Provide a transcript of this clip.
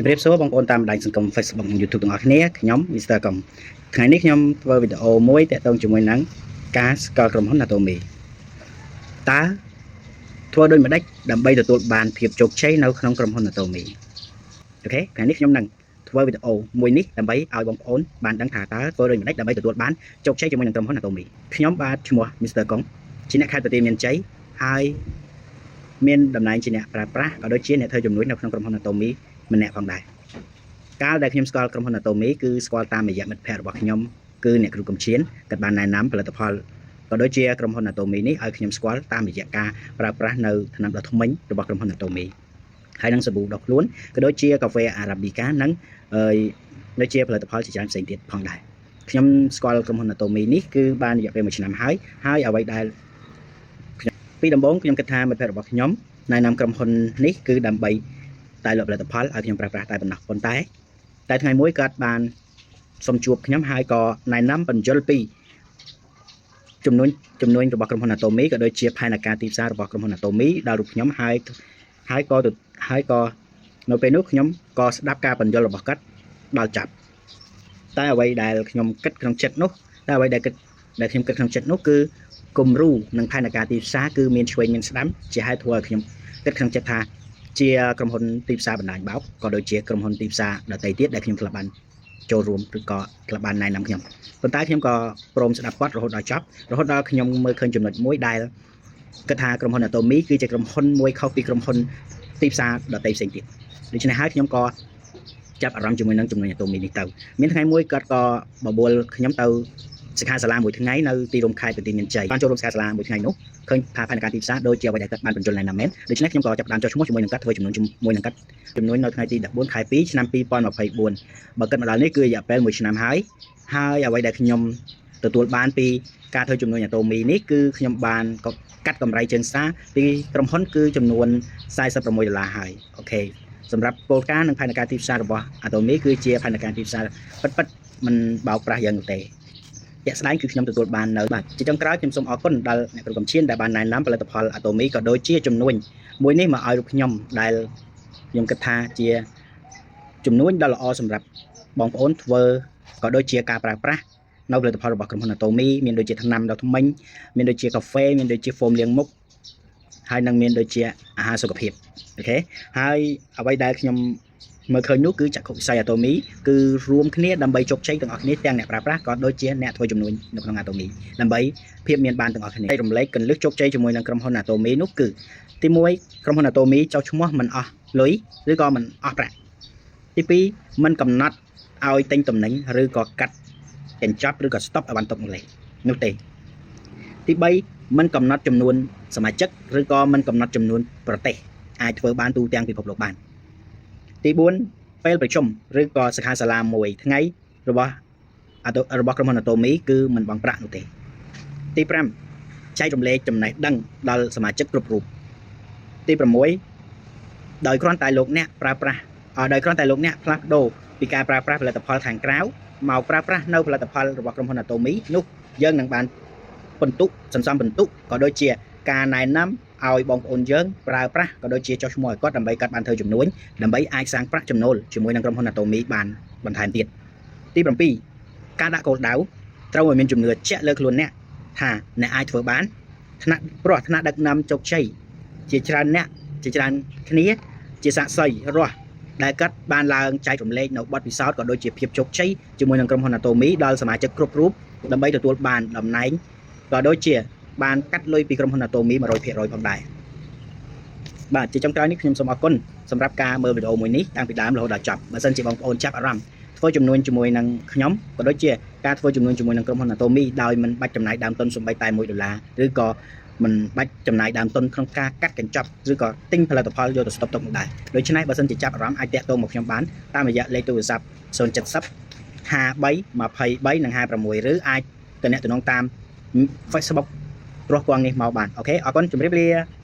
ជម្រាបសួរបងប្អូនតាមបណ្ដាញសង្គម Facebook និង YouTube ទាំងអស់គ្នាខ្ញុំ Mr. កំថ្ងៃនេះខ្ញុំធ្វើវីដេអូមួយតាក់ទងជាមួយនឹងការស្គាល់ក្រុមហ៊ុន Atomy តើធ្វើដូចម្ដេចដើម្បីទទួលបានភាពជោគជ័យនៅក្នុងក្រុមហ៊ុន Atomy? OK ថ្ងៃនេះខ្ញុំនឹងធ្វើវីដេអូមួយនេះដើម្បីឲ្យបងប្អូនបានដឹងថាតើធ្វើដូចម្ដេចដើម្បីទទួលបានជោគជ័យជាមួយនឹងក្រុមហ៊ុន Atomy។ ខ្ញុំបាទឈ្មោះ Mr. កុងជាអ្នកខេត្តបន្ទាយមានជ័យហើយមានតំណែងជាអ្នកប្រើប្រាស់ក៏ដូចជាអ្នកធ្វើជំនួញនៅក្នុងក្រុមហ៊ុន Atomy ម្នាក់ផងដែរកាលដែលខ្ញុំស្គាល់ក្រុមហ៊ុន Atomy គឺស្គាល់តាមរយៈមិត្តភ័ក្តិរបស់ខ្ញុំគឺអ្នកគ្រូកំឈៀនគាត់បានណែនាំផលិតផលក៏ដូចជាក្រុមហ៊ុន Atomy នេះឲ្យខ្ញុំស្គាល់តាមរយៈការប្រើប្រាស់នៅថ្នាំដុសធ្មេញរបស់ក្រុមហ៊ុន Atomy ហើយនិងសាប៊ូដុសខ្លួនក៏ដូចជាកាហ្វេ Arabica និងអឺដូចជាផលិតផលជាច្រើនផ្សេងទៀតផងដែរខ្ញុំស្គាល់ក្រុមហ៊ុន Atomy នេះគឺបានរយៈពេល1ឆ្នាំហើយហើយអ្វីដែលខ្ញុំពីដំបូងខ្ញុំគិតថាមិត្តភ័ក្តិរបស់ខ្ញុំណែនាំក្រុមហ៊ុននេះគឺដើម្បីតែលក់ផលិតផលឲ្យខ្ញុំប្រើប្រាស់តែប៉ុណ្ណោះប៉ុន្តែតែថ្ងៃមួយគាត់បានសុំជួបខ្ញុំហើយក៏ណែនាំពន្យល់ពីចំនួនចំនួនរបស់ក្រុមហ៊ុន Atomy ក៏ដូចជាផែនការទីផ្សាររបស់ក្រុមហ៊ុន Atomy ដល់រូបខ្ញុំហើយហើយក៏ហើយក៏នៅពេលនោះខ្ញុំក៏ស្ដាប់ការពន្យល់របស់គាត់ដល់ចប់តែអ្វីដែលខ្ញុំគិតក្នុងចិត្តនោះតែអ្វីដែលគិតដែលខ្ញុំគិតក្នុងចិត្តនោះគឺគំរូនិងផែនការទីផ្សារគឺមានឆ្វេងមានស្ដាំជាហេតុធ្វើឲ្យខ្ញុំគិតក្នុងចិត្តថាជាក្រុមហ៊ុនទីផ្សារបណ្ដាញបោកក៏ដូចជាក្រុមហ៊ុនទីផ្សារដទៃទៀតដែលខ្ញុំធ្លាប់បានចូលរួមឬក៏ធ្លាប់បានណែនាំខ្ញុំប៉ុន្តែខ្ញុំក៏ព្រមស្ដាប់គាត់រហូតដល់ចប់រហូតដល់ខ្ញុំមើលឃើញចំណុចមួយដែលគិតថាក្រុមហ៊ុន Atomy គឺជាក្រុមហ៊ុនមួយខុសពីក្រុមហ៊ុនទីផ្សារដទៃផ្សេងទៀតដូច្នេះហើយខ្ញុំក៏ចាប់អារម្មណ៍ជាមួយនឹងជំនួញ Atomy នេះទៅមានថ្ងៃមួយគាត់ក៏បបួលខ្ញុំទៅសិក្ខាសាលាមួយថ្ងៃនៅទីរួមខេត្តបន្ទាយមានជ័យបានចូលរួមសិក្ខាសាលាមួយថ្ងៃនោះឃើញថាផែនការទីផ្សារដូចជាអ្វីដែលគាត់បានពន្យល់ណែនាំមែនដូច្នេះខ្ញុំក៏ចាប់ផ្ដើមចុះឈ្មោះជាមួយនឹងគាត់ធ្វើជំនួញជាមួយនឹងគាត់ជំនួញនៅថ្ងៃទី14ខែ2ឆ្នាំ2024បើគិតមកដល់នេះគឺរយៈពេល1ឆ្នាំហើយហើយអ្វីដែលខ្ញុំទទួលបានពីការធ្វើជំនួញ Atomy នេះគឺខ្ញុំបានក៏កាត់កម្រៃជើងសារពីក្រុមហ៊ុនគឺចំនួន46ដុល្លារហើយ OK សម្រាប់គោលការណ៍និងផែនការទីផ្សាររបស់ Atomy គឺជាផែនការទីផ្សារពិតៗមិនបោកប្រាស់យើងនោះទេជាក់ស្ដែងគឺខ្ញុំទទួលបាននៅបាទជាចុងក្រោយខ្ញុំសូមអរគុណដល់អ្នកគ្រូកំឈៀនដែលបានណែនាំផលិតផល Atomy ក៏ដូចជាជំនួញមួយនេះមកឲ្យរូបខ្ញុំដែលខ្ញុំគិតថាជាជំនួញដ៏ល្អសម្រាប់បងប្អូនធ្វើក៏ដូចជាការប្រើប្រាស់នៅផលិតផលរបស់ក្រុមហ៊ុន Atomy មានដូចជាថ្នាំដុសធ្មេញមានដូចជាកាហ្វេមានដូចជាហ្វូមលាងមុខហើយនឹងមានដូចជាអាហារសុខភាព OK ហើយអ្វីដែលខ្ញុំមើលឃើញនោះគឺចក្ខុវិស័យ Atomy គឺរួមគ្នាដើម្បីជោគជ័យទាំងអស់គ្នាទាំងអ្នកប្រើប្រាស់ក៏ដូចជាអ្នកធ្វើជំនួញនៅក្នុង Atomy ដើម្បីភាពមានបានទាំងអស់គ្នាហើយរំលែកកលឹះជោគជ័យជាមួយនឹងក្រុមហ៊ុន Atomy នោះគឺទី1ក្រុមហ៊ុន Atomy ចុះឈ្មោះមិនអស់លុយឬក៏មិនអស់ប្រាក់ទី2មិនកំណត់ឲ្យទិញតំណែងឬក៏កាត់កញ្ចប់ឬក៏ stop ឲ្យបានទុកនោះទេនោះទេទី3មិនកំណត់ចំនួនសមាជិកឬក៏មិនកំណត់ចំនួនប្រទេសអាចធ្វើបានទូទាំងពិភពលោកបានទី4ពេលប្រជុំឬក៏សិក្ខាសាលាមួយថ្ងៃរបស់របស់ក្រុមហ៊ុន Atomy គឺមិនបង់ប្រាក់នោះទេទី5ចែករំលែកចំណេះដឹងដល់សមាជិកគ្រប់រូបទី6ដោយគ្រាន់តែលោកអ្នកប្រើប្រាស់ដោយគ្រាន់តែលោកអ្នកផ្លាស់ប្ដូរពីការប្រើប្រាស់ផលិតផលខាងក្រៅមកប្រើប្រាស់នៅផលិតផលរបស់ក្រុមហ៊ុន Atomy នោះយើងនឹងបានពិន្ទុសន្សំពិន្ទុក៏ដូចជាការណែនាំឲ្យបងប្អូនយើងប្រើប្រាស់ក៏ដូចជាចុះឈ្មោះឲ្យគាត់ដើម្បីគាត់បានធ្វើជំនួញដើម្បីអាចសាងប្រាក់ចំណូលជាមួយនឹងក្រុមហ៊ុន Atomy បានបន្ថែមទៀតទី7ការដាក់គោលដៅត្រូវឲ្យមានជំនឿជាក់លើខ្លួនអ្នកថាអ្នកអាចធ្វើបានថ្នាក់ព្រោះថ្នាក់ដឹកនាំជោគជ័យជាច្រើនអ្នកជាច្រើនគ្នាជាសាក្សីរស់ដែលគាត់បានឡើងចែករំលែកនៅបទពិសោធន៍ក៏ដូចជាភាពជោគជ័យជាមួយនឹងក្រុមហ៊ុន Atomy ដល់សមាជិកគ្រប់រូបដើម្បីទទួលបានតំណែងក៏ដូចជាបានកាត់លុយពីក្រុមហ៊ុន Atomy 100%ផងដែរបាទជាចុងក្រោយនេះខ្ញុំសូមអរគុណសម្រាប់ការមើលវីដេអូមួយនេះតាំងពីដើមរហូតដល់ចប់បើសិនជាបងប្អូនចាប់អារម្មណ៍ធ្វើជំនួញជាមួយនឹងខ្ញុំក៏ដូចជាការធ្វើជំនួញជាមួយនឹងក្រុមហ៊ុន Atomy ដោយមិនបាច់ចំណាយដើមទុនសូម្បីតែ1ដុល្លារឬក៏មិនបាច់ចំណាយដើមទុនក្នុងការកាត់កញ្ចប់ឬក៏ទិញផលិតផលយកទៅស្តុកទុកនោះដែរដូច្នេះបើសិនជាចាប់អារម្មណ៍អាចតាក់ទងមកខ្ញុំបានតាមរយៈលេខទូរស័ព្ទ070 53 23និង56ឬអាចទំនាក់ទំនងតាម Facebook ព្រោះគងនេះមកបាន OK អរគុណជម្រាបលា។